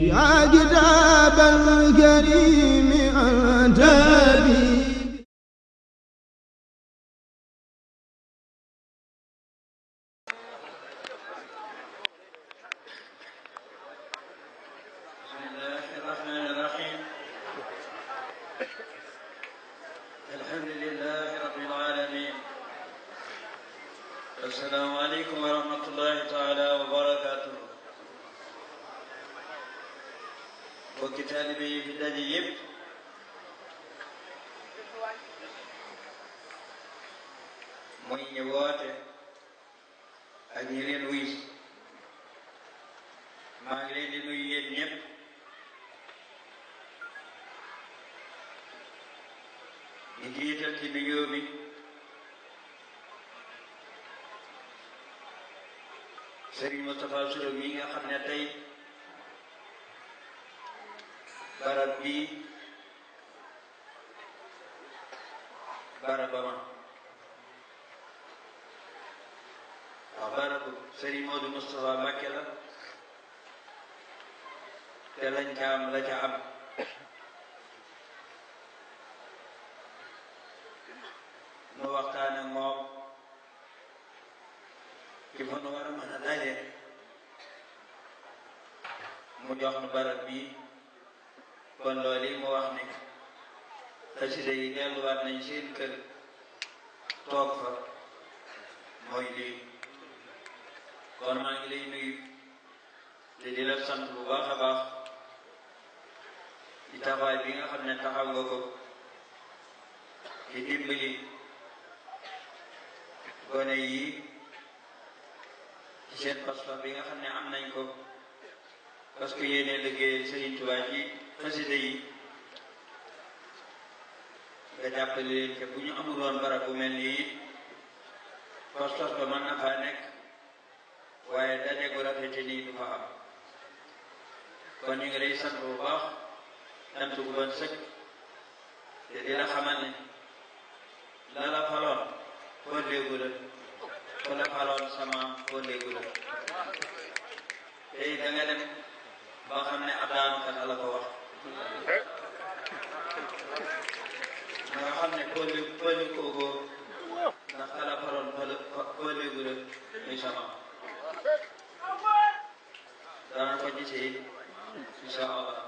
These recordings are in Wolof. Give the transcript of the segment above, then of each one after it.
يا كتاب الكريم أنت بي بسم الله الرحمن الرحيم. الحمد لله رب العالمين، السلام عليكم ورحمة الله تعالى وبركاته. mbokki taalibe yi fi daje yépp muy ñi woote ak ñi leen wuy maa ngi leen di nuyu yéen ñépp di jiital ci nuyoo bi Serigne Moustapha Sourou mi nga xam ne tey barab bii barabama waaw barabu Serigne Modou Moustapha Mbacké la te lañ ca am la ca am nu waxtaan ak moom ci fa nu war a mën a daje mu jox nu barab bii kon loolu mu wax ne xasida yi delluwaat nañ seen kër toog fa mooy lii kon maa ngi lay nuyu te di la sant bu baax a baax ci taxawaay bi nga xam ne taxaw nga ko ci dimbali gone yi ci seen pas-pas bi nga xam ne am nañ ko parce que yéene liggéey Sëriñ Tuubaa ji xasida yi nga jàppale leen te bu ñu amuloon barab bu mel nii pas-pas ba mën na faa nekk waaye daje gu rafete nii du fa am kon ñu ngi lay sant bu baax sant gu ban sëkk te di la xamal ne la la faloon foo léegu la ku la faloon sama foo léegu la tey da nga dem ba xam ne ab daanukat la ko wax nga xam ne pëli koogoo ndax ka la faloon foo léegu la muy sama dana ko gisee insha Allah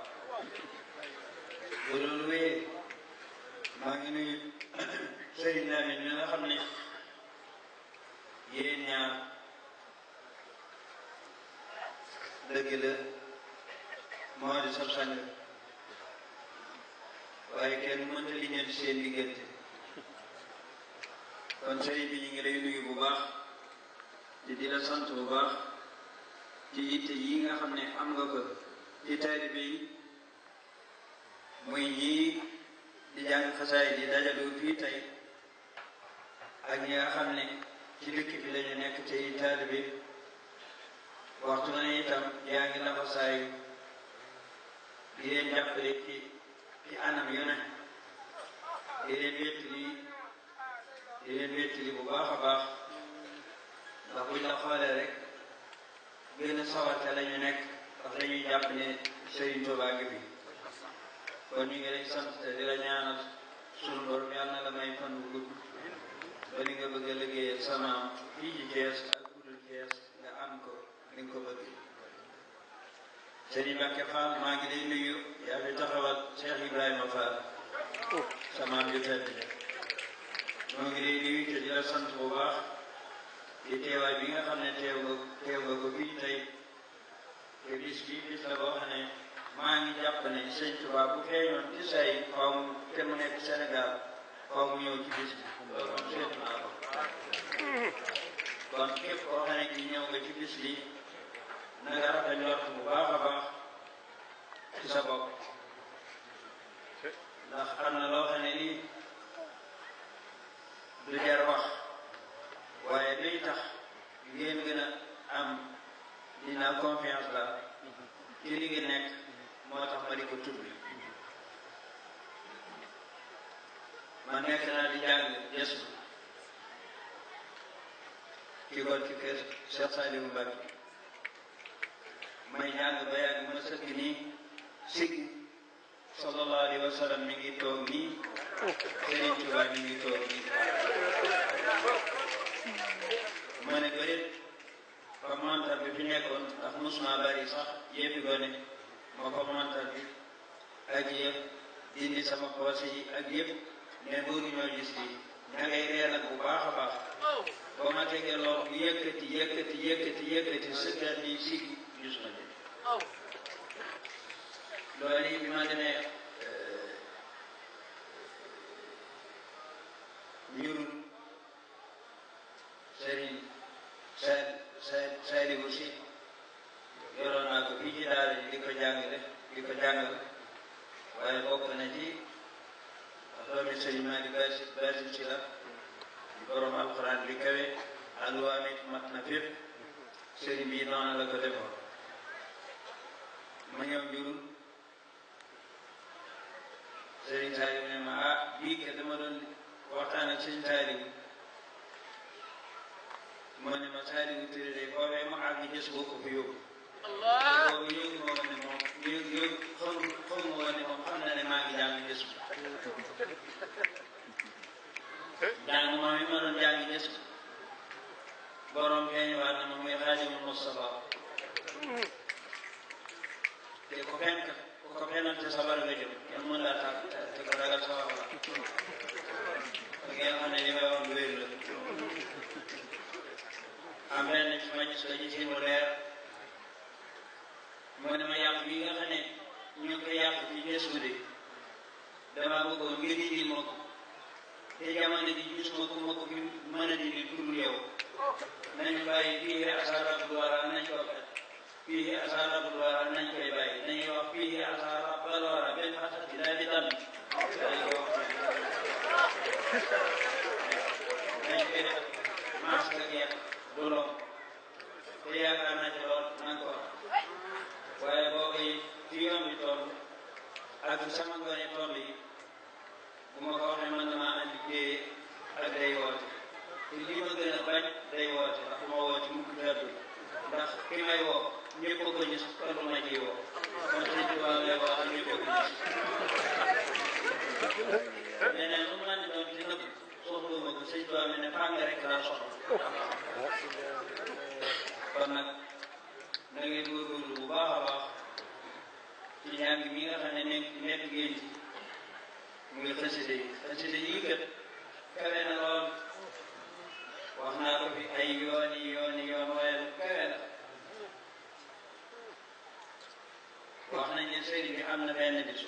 bu loolu wéyee maa ngi nuyu Serigne Lamine mi nga xam ne yéen ñaar dëgg la moo di sab sang waaye kenn mënta liggéey seen diggante kon sëriñ bi ñu ngi lay nuyu bu baax te di la sant bu baax ci yitte yi nga xam ne am nga ko ci taalibe yi muy ñii di jàng xasaay di dajaloo fii tey ak ñi nga xam ne ci dëkk bi lañu nekk tey taalibe waxtu na itam yaa ngi la xasaayu di leen jàppale ci anam yu ne di leen wéttali bu baax a baax ndax buñ la xoolee rek gën a sawarte la ñu nekk ndax dañuy jàpp ne Serigne Touba ngi fi kon ñu ngi lay sant te di la ñaanal sunu borom yàlla na la may fan bu gudd ba li nga bëgg a liggéeyal sa maam fii ci Thiès ak budul Thiès nga am ko ni nga ko bëgg. Serigne Mbacké Fall maa ngi lay nuyu yaa fi taxawal Cheikh Ibrahima Fall sa maam yu tedd moo ngi lay nuyu te di la sant bu baax ci teewaay bi nga xam ne teew nga ko fii tey te bis la boo xam ne maa ngi jàpp ne Sëñ Tuubaa bu feeñoon ci say faw mu te mu nekk Sénégal faw mu ñëw ci bis bi loolu moom seetu naa ko kon képp koo xam ne ki ñëw nga ci bis bi na nga rafet njort bu baax a baax ci sa bopp ndax am na loo xam ne lii du jar wax waaye day tax ngeen gën a am dina confiance la ci li ngeen nekk moo tax ma di ko tudd ma nekk naa di jàng gëstu ci kon ci kër Cheikh Saliou Mbacké may jàng ba yàgg ma sëgg nii siggi sallallahu alayhi wa sallam mi ngi toog nii Serigne Touba mi ngi toog nii ma ne bërit fa montar bi fi nekkoon ndax musuma bari sax yëppi gone ma ko montar bi ak yëpp dindi sama poche yi ak yëpp mais bëggu ñoo gis lii da ngay reel ak bu baax a baax ba ma tegee loxo bi yëkkati sëggaat nii siggi gisuma jël loolu yi bi ma demee njurul Serigne Saliou si yoroon naa ko fii ci daara ji di ko jàngal waaye bokk na ci doomi Serigne Malick Bassine si la borom alxuraan bi kawe alluwaam it mat na fépp Serigne bi noonu la ko defoon ma ñëw njurul Serigne Saliou ne ma bii ke dama doon waxtaan ak Serigne Saliou mu ne ma Saliou Touré de foofee ma àgg gis boo ko fi yóbbu boobu yóbbu ma woon ne moom xamu woon ne moom xam na ne maa ngi jàng gis jàng moom yi ma doon jàng gis borom feeñ waat na ma muy Xaadimu Mustafa te ku ko fenante sabar nga jëm kenn mën laa tàgg te ko ragal sa wax la ngeen xam ne li may wax lu wér la am benn ci ma gis ko ci mu leer moo ne ma yàq bi nga xam ne ñu ngi koy yàq ci gëstu de dama bëggoon nga dindi ma ko te jamono ji gisuma ko ma ko fi mën a dindi pour yow nañu bàyyi fii asarabul wara nañ ko fii asarabul wara nañ koy bàyyi dañuy wax fii asarabul wara benn xasat bi daal di dam dañ koy def masque geex du lom te yaakaar naa ci lool man ko waaye boobu yi fi yoon bi toll ak sama ngone toll yi bu ma ko waxee man damaa andi téye ak day woote te li ma gën a bañ day woote ndax ma woote mu ko gàddu ndax ki may woo ñëpp ko gis kon lu ma ciy woo kon sëñ Tuubaa lay woo ak ñëpp ko gis leneen lu man di doon ci nëbb soxluma ko sëñ Tuubaa mi ne fàng rek laa soxla kon nag da ngay góorgóorlu bu baax a baax ci njàng mi nga xam ne nekk ngeen ci muy xasida yi kat kawe na lool wax naa ko fi ay yoon waaye lu kawe la wax nañ ne sëriñ bi am na benn bis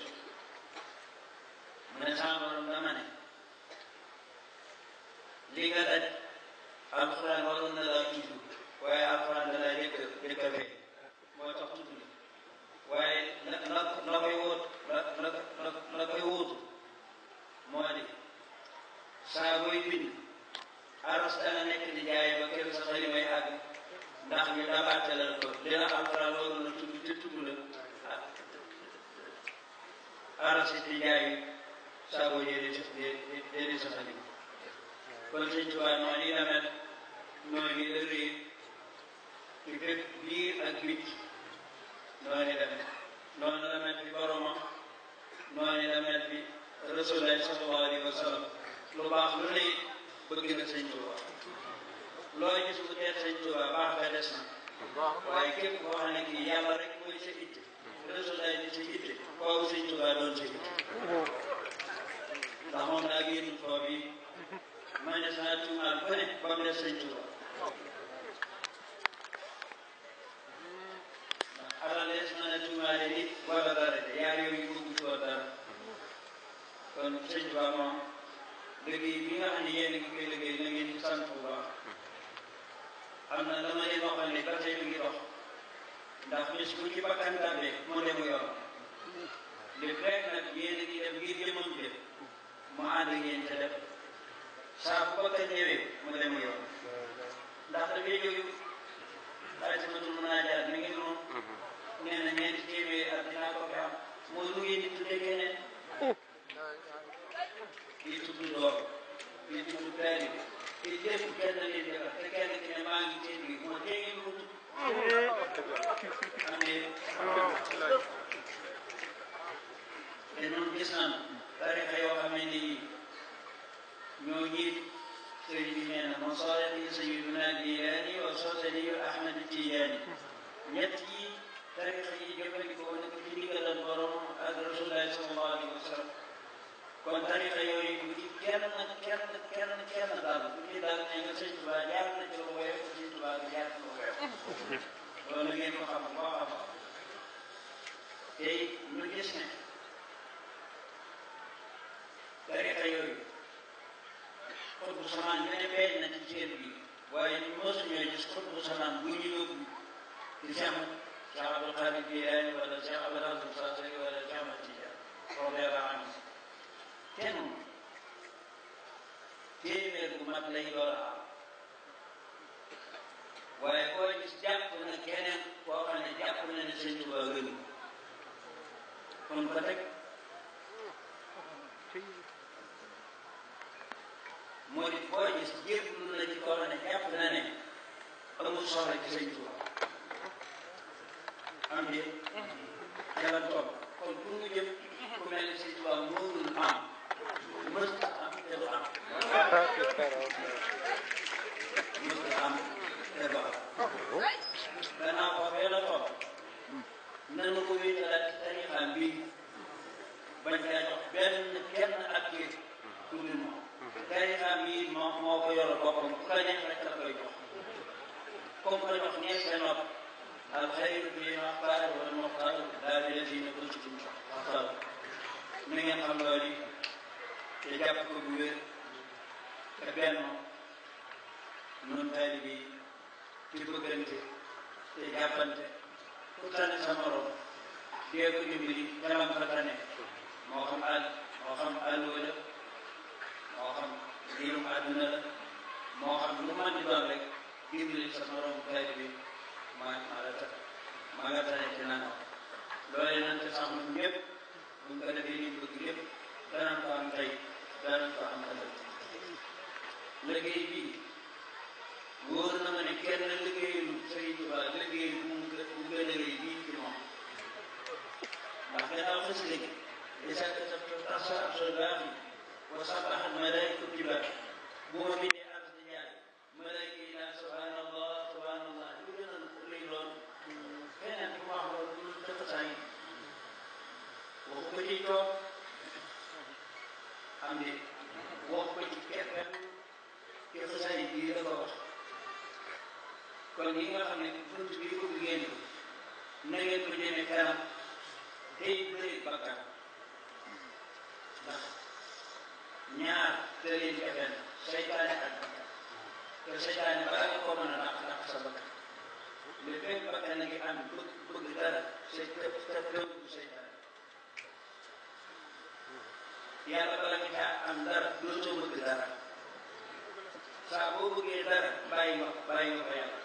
mu ne sama borom dama ne li nga daj alxuraan waroon na laa tudd waaye alxuraan da laa jëkk a fee moo tax tudd la waaye la koy wóotu moo di saa booy bind aras dana nekk di jaay ba kër sa xëy may àgg ndax ñu dabaatelal ko dina alxuraan waroon na tudd te tudd la aras di jaay saa boo jëlee sa xëy kon sëñ Tuubaa noonu yi la mel noonu la réer ci fépp biir ak bit noonu la mel fi boromam noonu la mel fi Rasulullah sallallahu alayhi wa sallam lu baax lu ne bëgg na sëñ Tuubaa loo gis mu teet sëñ Tuubaa baax nga des na waaye képp koo xam ne kii yàlla rek mooy sa itte Rasulullah di sa itte kooku sëñ Tuubaa doon sa itte ndax moom daa génn foofu yi ma ne saa tuumaal ba ne ba mu des sëñ Tuubaa ndax alal des mën a tuumaale nit wala dara de yaar yooyu bëgg ci woon dara kon sëñ Tuubaa moom liggéey bi nga xam ne yéen a ngi koy liggéey na ngeen ci sant bu baax am na dama leen waxoon ne ba tey mi ngi dox ndax bis bu ci bakkan tàbbee mu demu yoon li fekk nag yéen a ngi def ngir jëmam jëf mu ànd ngeen ca def saa bu bakkan ñëwee mu demu yoon ndax dafay jóge ay samatul mën naa jaar mi ngi noonu nee na ñeenti téeméer ak dinaa ko fi am mooy lu ngeen di tuddee keneen kii tudd doom kii tudd benn kii lépp kenn leen defar te kenn ki ne maa ngi teen bi moo tee ngeen ko tudd am ne sallallahu alayhi wa sallam kon tariqa yooyu bu ci kenn daal bu ci daal ne nga sëñ Tuubaa jaar na ci lu woyof sëñ Tuubaa bi jaar na lu woyof loolu ngeen ko xam bu baax a baax tey ñu gis ne tariqa yooyu xutbu samaan ñu ne feeñ na ci seen bi waaye ñu mosuñoo gis xutbu samaan bu ñu yóbbu ci Cheikh Abdul Qadir Jilaani wala Cheikh Abdul Aziz Saasari wala Cheikh Ahmad Tijaan radiyallaahu anhu kenn téeméer bu mat lay door a am waaye koo gis jàpp na keneen koo xam ne jàpp na ne Sëñ Tuubaa gënu kon ko teg moo di koo gis jébbalu na ci koo xam ne jàpp na ne amul soxla ci Sëñ Tuubaa am de yàlla toog kon pour ñu jëm ku mel ne Sëñ Tuubaa mënul am mës am te du am mës am te du am gannaaw ko fee la toog nanu ko wéetalaat ci tarixaam bii bañ caa jox kenn ak kii ku dul moom tarixaam bii moo ko yor boppam ku la neex rek la koy jox comme ko jox neex sa nopp alxayru fiimaa qaala wal muxtaaru laa billaziina kuntum taxtaruun na ngeen xam loolu yi te jàpp ko bu wér te benn nun taalibe yi ci bëggante te jàppante ku tane sa morom dee ko dimbali jalam fa tane moo xam àlluwa la moo xam diirum àdduna la moo xam lu man di doon rek dimbali sa morom taalibe maa nga tane ci nangam loolee nañ te sax ñun ñëpp buñ ko defee liñ bëgg lépp danañ ko am tey danañ ko am ëllëg liggéey bii wóor na ma ne kenn liggéeyu Sëriñ Tuubaa liggéey bu gën a rëy bii ci moom ndax gannaaw xës léegi isa katabtu asrar baaxi wa sabaxat malaayika tibaat bu ma bindee ars di jaay malaayika yi naan subhanallah subhanallah lu gën a rëy lool feneen bu wax loolu lu dafa saa yi waxu ko ci toog xam ne wax ko ci keppel ci xasaay bii la ko wax kon yi nga xam ne bunt bi ubbi ngeen ko na ngeen ko jëmee kanam tey bëri bakkan ndax ñaar te leen jafe na seytaane ak bakkan te seytaane balaa nga ko mën a dàq sa bakkan le fekk bakkan na ngi am bëgg dara bu seytaane yàlla bala nga caa am dara dootoo bëgg dara saa boo bëggee dara bàyyi nga ko yàlla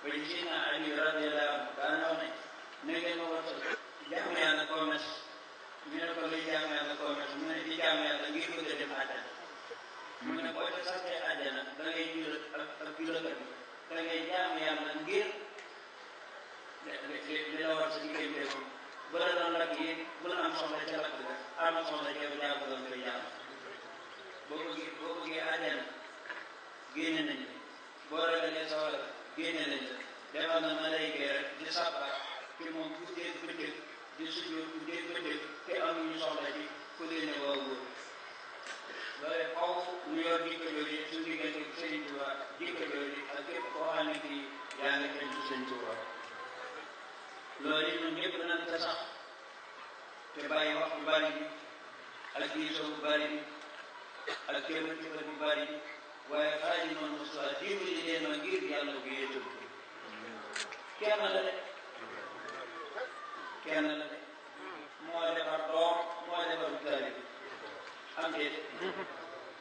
ba ci Seydina Ali radiyallaahu anhu daana wax ne ngeen ma war a jaamu yàlla commerce ñu ne ko luy jaamu yàlla commerce mu ne di jaamu yàlla ngir bëgg a dem àjjana mu ne boo ca sàkkee àjjana da ngay jur ak juróomi da ngay jaamu yàlla ngir li la war sa diggante ko bu la doon lakk yi bu la am soxla ca lakk ga am soxla ca bu jaamu doon koy jaamu boo bëggee àjjana génne nañu boo ragalee sa wala génne nañ la defal na malayka rek di sàbbaat ci moom guddeeg bëccëg di sujjóot guddeeg bëccëg te amuñu soxla ci ku leen ne waa wóor loolu xaw ñu yor jikko jooju suñu diggante Sëriñ Tuubaa jikko jooju ak képp koo xam ne kii yaa ngi xëy ci Sëriñ Tuubaa loolu it ñun ñëpp nañ ko sax te bàyyi wax bu bari bi ak diisoo bu bari bi ak képp bu bari bi waaye xaaji noonu mosuwaat dimbali leen ma ngir yàlla bu yéetal kenn la de moo defar doom moo defaru taalibe am déet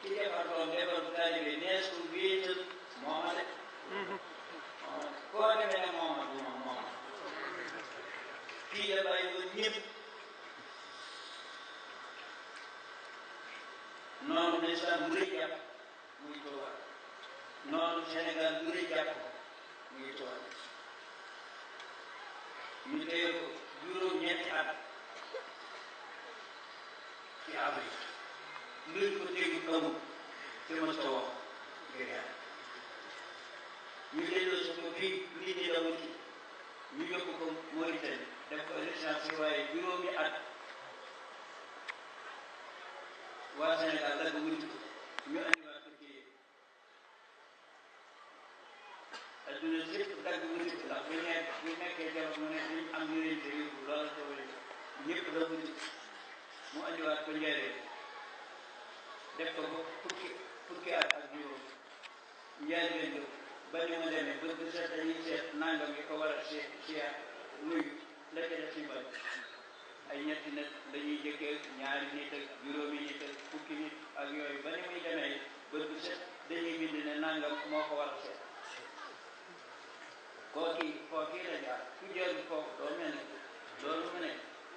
ki defar doom defaru taalibe nees ku wéetal mooma de koo defee ne mooma du mooma kii la bàyyi woon ñëpp noonu lislaam bu rëy jàpp muy Tuubaa noonu Sénégal bu rëy jàpp muy Tuubaa ñu téye ko juróom-ñetti at ci Afrique luñ ko dégg amul te mos ta wax ngir yàlla ñu delloo si ko fii nit ñi dawul ci ñu yóbbu ko Mauritanie def ko résidence waaye juróomi at waa Sénégal dagg wuti ñu andiwaat ko ci adduna si yëpp dagg wuti ndax bu nekkee jamono ne duñ am yonente yóbbu loolu tawali ñëpp la wuti mu andiwaat ko njëriñ def ko ba fukki at ak juróom njëriñ ba ni mu demee ba bu set dañuy seet nangam yi ko war a siyaat nuyu la ca def ci bañ ay ñetti nit dañuy jëkkee ñaari nit ak juróomi nit ak fukki nit ak yooyu ba ni muy demee ba bu set dañuy bind ne nangam moo ko war a seet kookii la jaar ku jël kooku doo mel ne loolu mu ne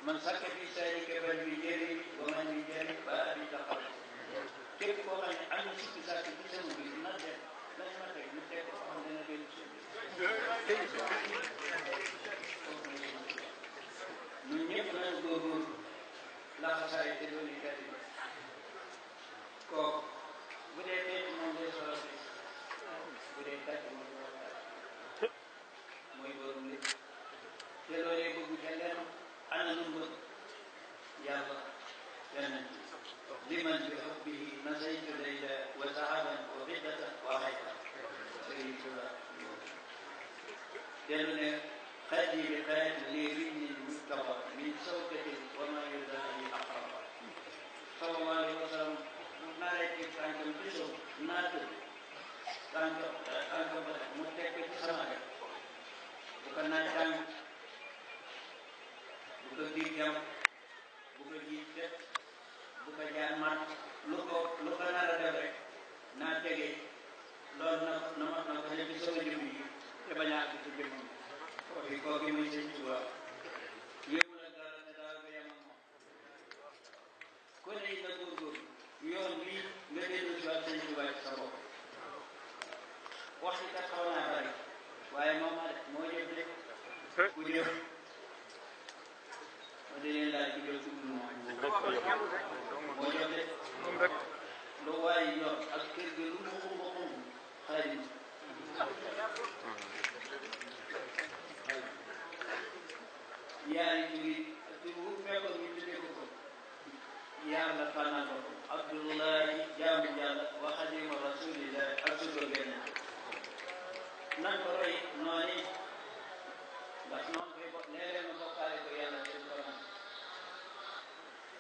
man sàkk fi say kebal bi jëriñ ba man bi jëriñ ba abi taxaw képp koo xam ne am na sikki sàkk ci sama bi na def nañ ma teg ñu teg ko xam dana dellu si ñun ñëpp nañu góorgóorlu laxasaay te doon yi gari kooku bu dee fecc moom day solo fecc bu dee tàcc moom day tàcc mooy borom lépp te loolee bëggu ca lenn ana nu bëgg yàlla yeneen liman bi hubbihi nasaytu layla wa sahaban wa biddatan wa xayta sëriñ Tuuba dellu ne xaji bi xayat lii rijlin mustaba min sawkatin wa ma yudahi aqraba sallallahu alayhi wa sallam naree ci tànkam ci suuf naat tànkam mu teg ko ci sama ga bu ko naaj tàng bu ko diig jam bu ko jiit fet bu ko jaar mat lu ko nar a def rek naa tege loolu na ko def ci sama jëm yi te bañ a àgg ci jëmmam kooki muy sëñ Tuuba yóbbu la dara te daal ba yem ak moom ku ne it na góorgóorlu yoon bii nga dellu si waat sëñ Tuuba ci sa bopp wax ci kat xaw naa bari waaye moom moo jëf de ku jëf ma di leen laaj ku jëf ku dul moom moo jëf de lu waaye yor ak kër gi lu mu xumba xarit yaari tur wu fekkoon ñu tuddee ko yaar la tànnal ko Abdullahi jaamu Yàlla wa xadimu rasulillah ak suko benn nan ko roy noonu ndax noonu koy bokk léeg-léeg ma bokkaale ko yàlla te du ko man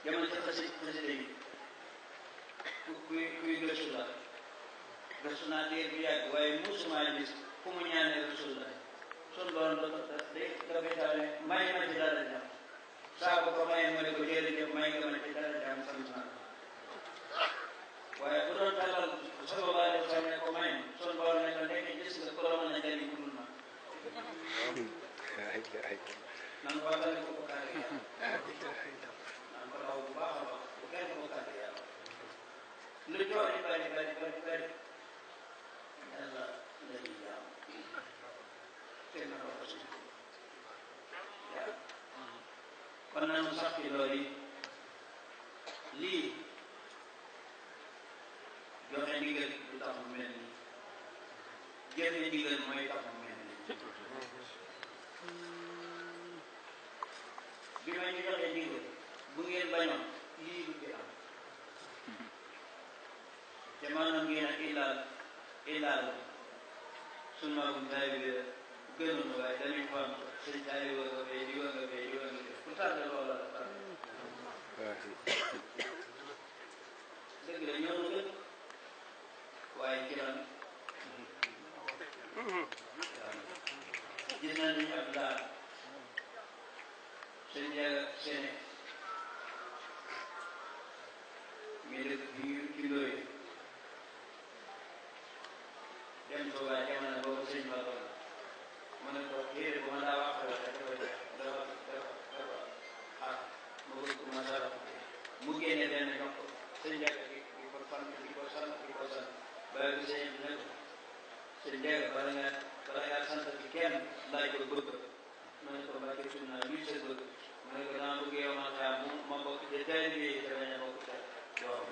jamono ci xasida yi kuy gëstu la gëstu naa diir bu yàgg waaye musuma gis fu mu ñaanee rasulillah sun borom dafay taale may ma ci dara jàmm saa ko may ma ne ko jërëjëf may nga ma ci dara jàmm sant naa waaye bu doon talal sallallahu alayhi wa sallam ne ko may sun borom ne ko nekk gis nga ko la mën a jëriñ ku dul ma nan ko waxal ko bokkaale yàlla nan ko daw bu baax a baax bu kenn bokkaale yàlla lu joori bari yàlla la ñuy jaam kenn na wax si kon nanu sax ci loolu lii joxe ndigal du tax mu mel nii jëfe ndigal mooy tax mu mel nii bi ma ñu joxe ndigal bu ngeen bañoon lii du fi am te maanaam ngeen ak ilaal sunu magum taalibe gënoon waaye dañuy fam sëñ taalibe nga fee di nga fee pour tardé loola la tardé dëgg la ñoo na gën waaye ci lan gis nañ ni ab laal sëñ Njaga Sene mi dëkk ci Ndoye dem Tuuba jamono boobu sëñ Ba doon mu ne ko yéene ko ma daa wax dafa ma bëgg ko ma dara mu génne benn jox ko sëñ Njaga di ko fan di ko sant ba bi sëñ bi ne ko sëñ Njaga bala nga sant ci kenn laaj ko bëgg mu ne ko mbàkke tudd naa luy sa bëgg mu ne ko dama bëgg yow ma xaar ma bokk de taalibe yi te bañ a bokk te doom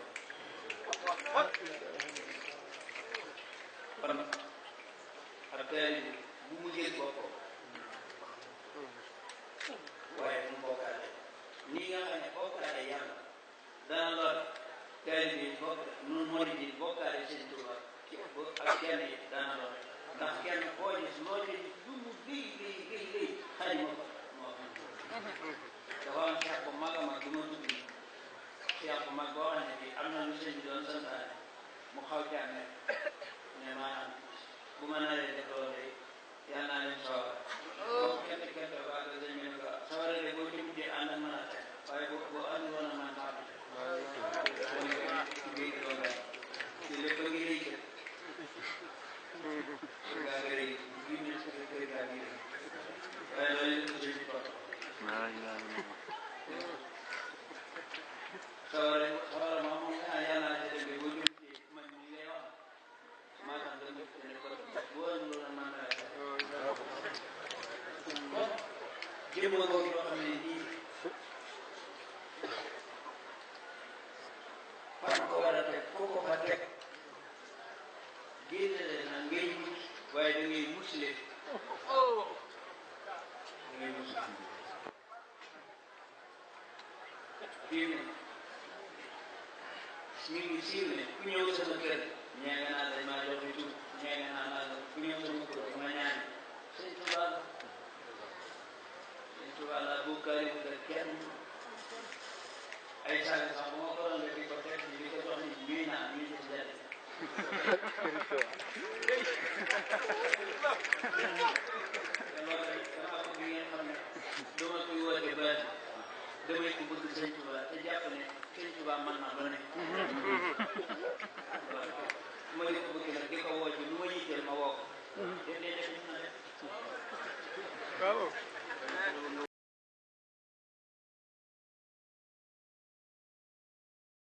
kon ab taalibe bu mu jël boppam waaye mu bokkaale nii nga xam ne bokkaale yàlla dana lor taalibe yi bokk nun murid yi bokkaale Sëñ Tuubaa ak kenn yi daana doon ndax kenn koo gis loo ci lu mu liy xajma ko moo xam dafa am seex bu mag a mag du ma tudd seex bu mag boo xam ne bii am na lu sëñ bi doon santaane mu xaw caa nekk ne maanaam bu ma naree def loolu de yal naa leen sawar boo kente ba ak sëñ bi ne ko sawara de boo ci mujjee ànd ak mën a teg waaye boo andi woon a man xam ci lépp a ngi rëy gaa ngi rëy bii ne sa kër gaa ngi rëy waaye loolu yëpp sëñ bi topp sawara moom yàlla naa ci dem boo jëm ci man mi ngay wax maa tax nga ñëpp ne ko boo andi woon a man dara kon jëmm boobu yoo xam ne nii fan ko war a teg foo ko fa teg génne leen nag ngay mucc waaye da ngay mucc leen da ngay mucc fii ne ñu ngi siiw ne ku ñëw sama kër ñee nga naan dañ maa jox fi tur ñee nga naan naa ku ñëw sama kër ma ñaan Sëñ Tuubaa la Sëñ Tuubaa la bokkaale wu ak kenn ay saaga sax bu ma ko doon def di ko teg di ko jox nit ñuy naan ñuy ci jënd loolu rek dama bëgg ngeen xam ne dama koy woote baat damay ko bëgg Sëñ Tuubaa te jàpp ne Sëñ Tuubaa mën na lu ne ma di ko bëgg nag di ko woo ci lu ma yitte